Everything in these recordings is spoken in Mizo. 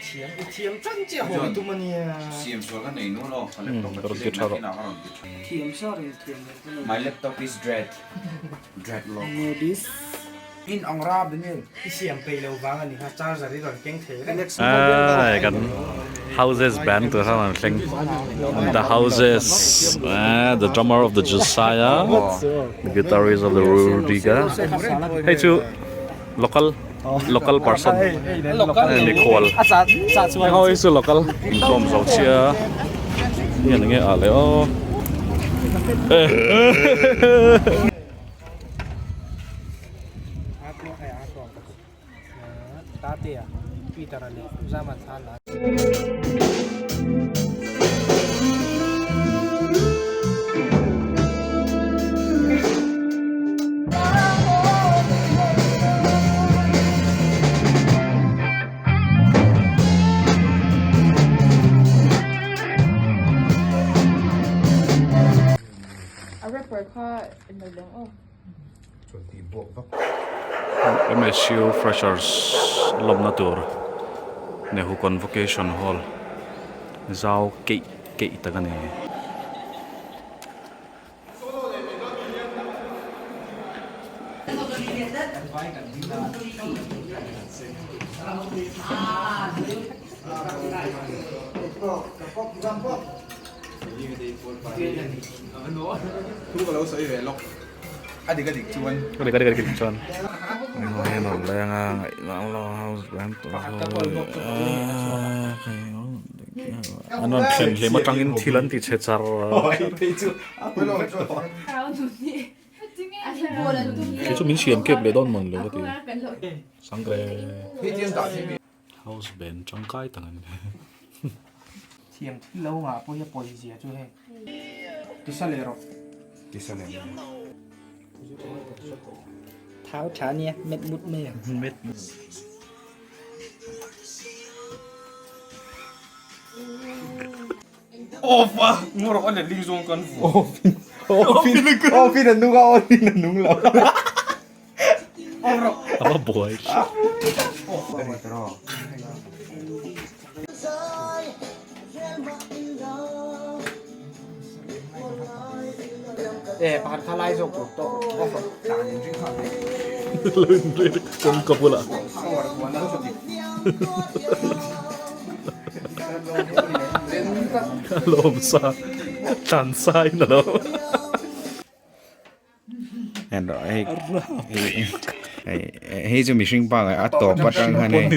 Thiam i thiam tan chiah haw i tum a nia. Siam sual ka nei nual aw, ka laptop ka thi leh nakin ah ka rawn ti tha. Thiam sa reng thiam lo ka nei. My laptop is dread, dreadlock. Nudis. In ang ra Benil. I siam peih lo vang a ni kha, charger i rawn keng thei reng. Aii kan houses band tur khan an thleng the houses the drummer of the Josiah the guitarist of the Rudiga hei chu local local person mikhual hei ho hi chu local inkhawm zo chhia hian enge ah leh aw MSU freshers lawmna tur Nehu Convocation Hall zau keih keih tak a ni. A dik a dik chuan. A dik a dik chuan. Hei hian a leng a ngaihna lo house band tawh an rawn thlen hlim atangin thil an ti chhe char khi chu min siam kep leh dawn mawn lo ka ti sangre house band tangkai tak a ni. Thiam thil lo ngah pawh hi a pawi zia chu hei. Tisa leh rawh. Tisa leh rawh. Thau tha nia, met mut mai ang. Met. Off a, ngaw rawh a letling zawng kan vu. Off in, off in, off in a nung a, on in a nung lo. A va buai. Kawngka bulah. A lawm sa tlan sa in a lo. En rawh hei hei chu mihring pa ngai a tawp atang khan hei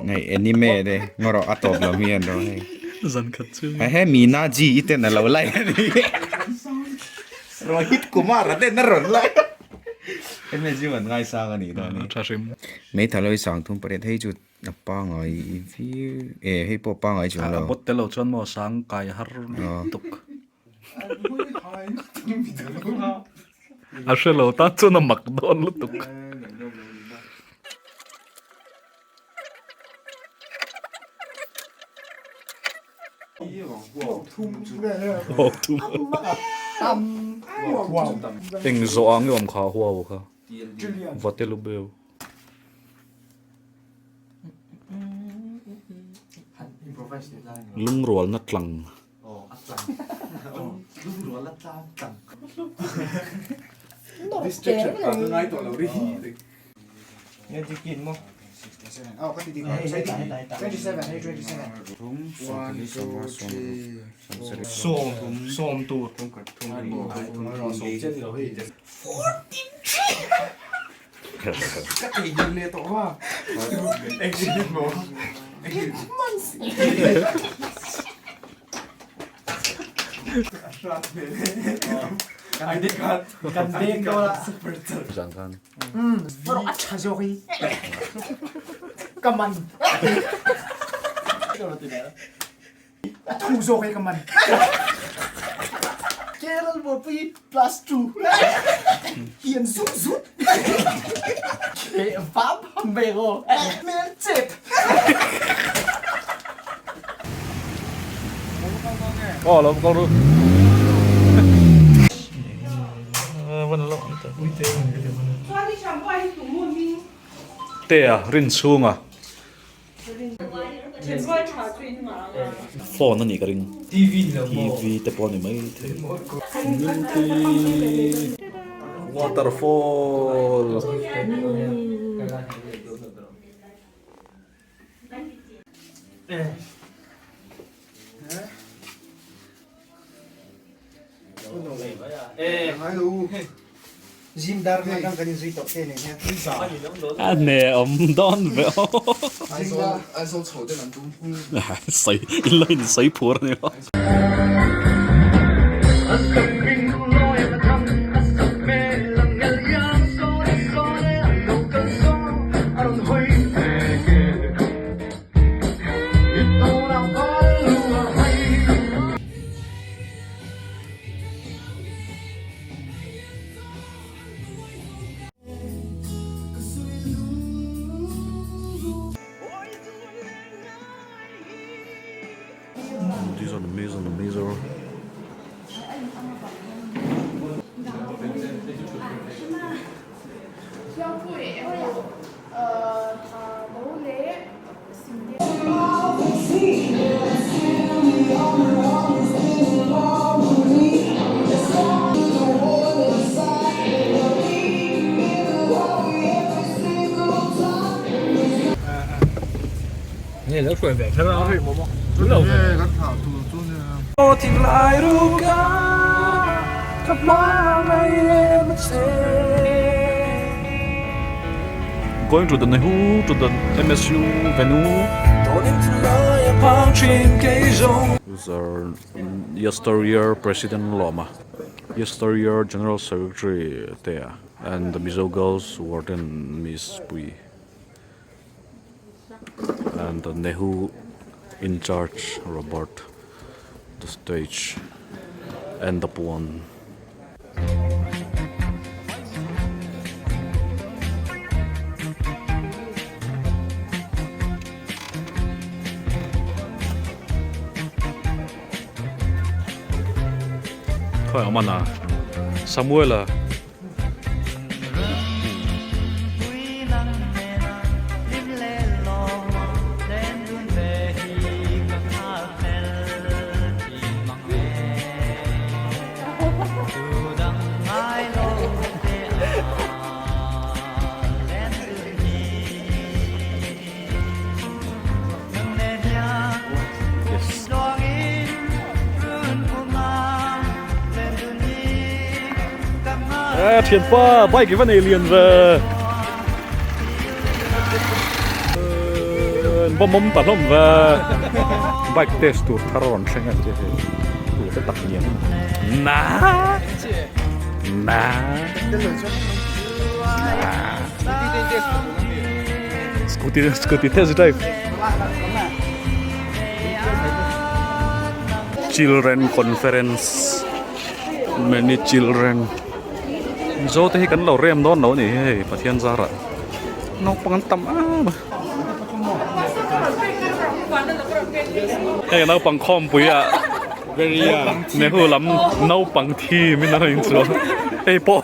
hei anime te ngaw rawh a tawp lo hi en rawh hei zan khat chu he Meena ji i ten a lo lai a ni Rohit Kumar a ten a rawn lai hemi chu an ngaisang a nih dawn hi tha hrim Meitha lawih sang thum pariat hei chu a pangai viau e hei pawh pangai chuang lo a bawt tel lo chuan maw sang kai har lutuk. A hre lo tan chuan a mak dawn lutuk. Eng zawh ang i awm kha huau kha Vatelubeu. Lungrualna tlang. Aw lo kal ru. Te a rin chhunga. Phone a nih ka ring. TV te pawh a ni mai thei. Waterfall. A hne awm dawn ve aw. Sawi in lo in sawi phur a ni maw. These are the Mizo, the Mizo. Going to the Nehu to the M_S_U venue. These are yesteryear President Lawma, yesteryear General Secretary te a and the Mizo Girls Warden Miss Pui. And the Nehu in charge Robert the stage and the puan. Khawi ang mana Samuela. Eh thianpa bike i va nei lian ve bawm awm ta hlawm ve bike test tur thar a rawn thleng a che hei tu te tak niang na na Scooty scooty test drive Children conference many children Mizo te hi kan lo rem dawn lo a ni hei Pathian zarah naupang an tam em a hei naupang khawmpui ah Nehu lam naupang thim in a rawn inchuang hei pawh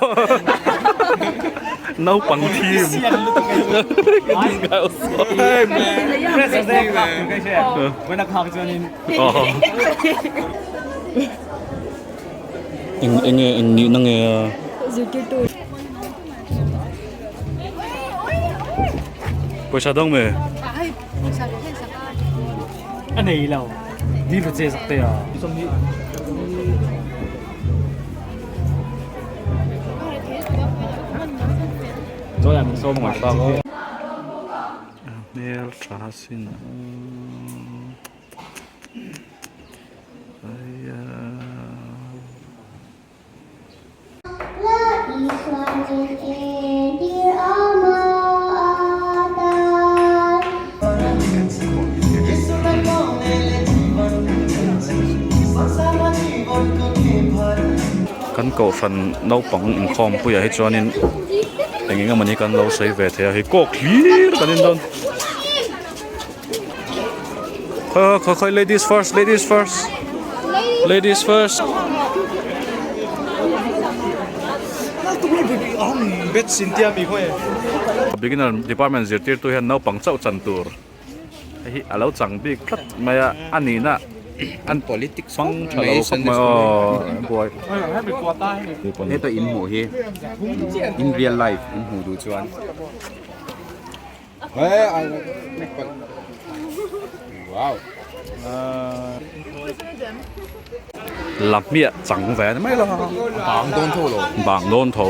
naupang thim eng enge eng nihna nge a pawisa dang me A nei lo. Ni va che zak te a. Hmel tha sin Kan kohhran naupang inkhawm puiah hi chuanin eng eng emawni kan lo sawi ve thei a hei kawk hlir kan en dawn khawi khawi khawi ladies first ladies first ladies first beginner department zirtirtu hian naupang chauh chan tur. Hei hi a lo chang bik tlat mai a, a nihna an politics hmang tha lo khawp mai aw buai. Heta in hmuh hi in real life in hmuh duh chuan wow. La hmiah chang ve a ni mai lo a. Bang dawn tho lo. Bang dawn tho.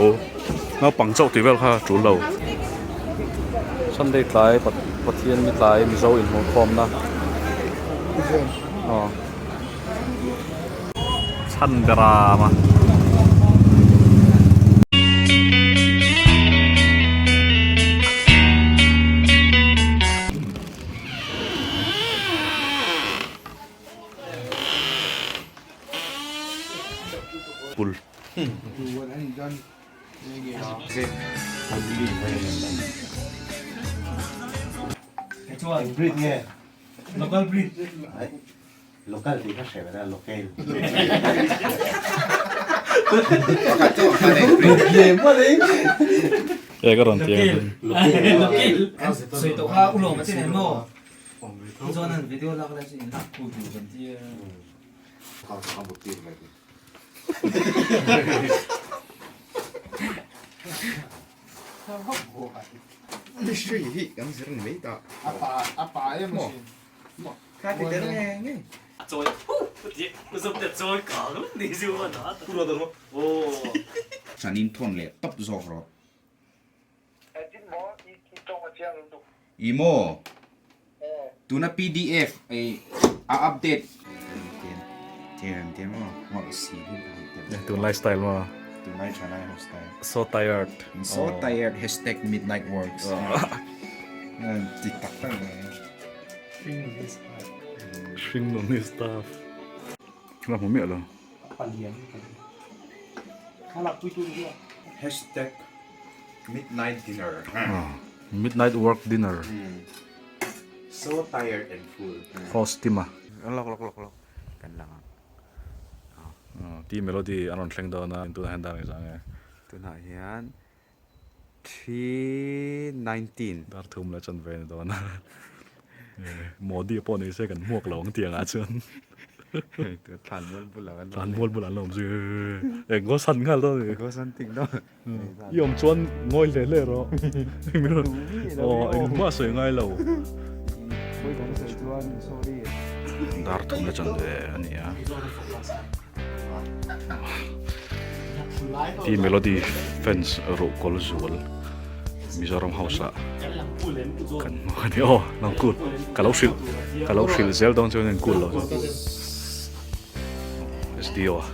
Naupang chauh tih vel kha a tul lo. Sunday tlai Pathian ni tlai Mizo inhmuhkhawmna. Aw. Chhan ber a. Pul. Breed nge local breed Local tih kha hre ve na local. E ka rawn ti ang. Sanin thawn leh tawp zawk rawh. I maw? Tuna pdf ei a update. Tunlai style maw? Tunlai thalai ho style. So tired. So tired hashtag midnight works. Ti tak tak mai. Hringnun is tough. La hmu miah lo. Hashtag midnight dinner. Midnight work dinner. So tired and full. Host team a. Lawk lawk lawk lawk. Kan lang ang. T Melody an rawn thleng dawn a, tunah hian dar engzah nge? Tunah hian 3:19. Dar thum leh chuan ve a ni dawn a. Modi pawh ni se kan hmuak lo ang tiang ah chuan. Thlan mual bulah an awm. Thlan mual bulah an awm zui. Eng ngaw san nghal dawn a ni. Ngaw san ting dawn. I awm chuan ngawi hle hle rawh. Aw engmah sawi ngai lo. Dar thum leh chuan ve a ni a. T Melody fans ruhkawl zual Mizoram House ah kan hmu a ni aw lang kul ka lo hrilh ka lo hrilh zel dawn chuan in kul lo SDO a.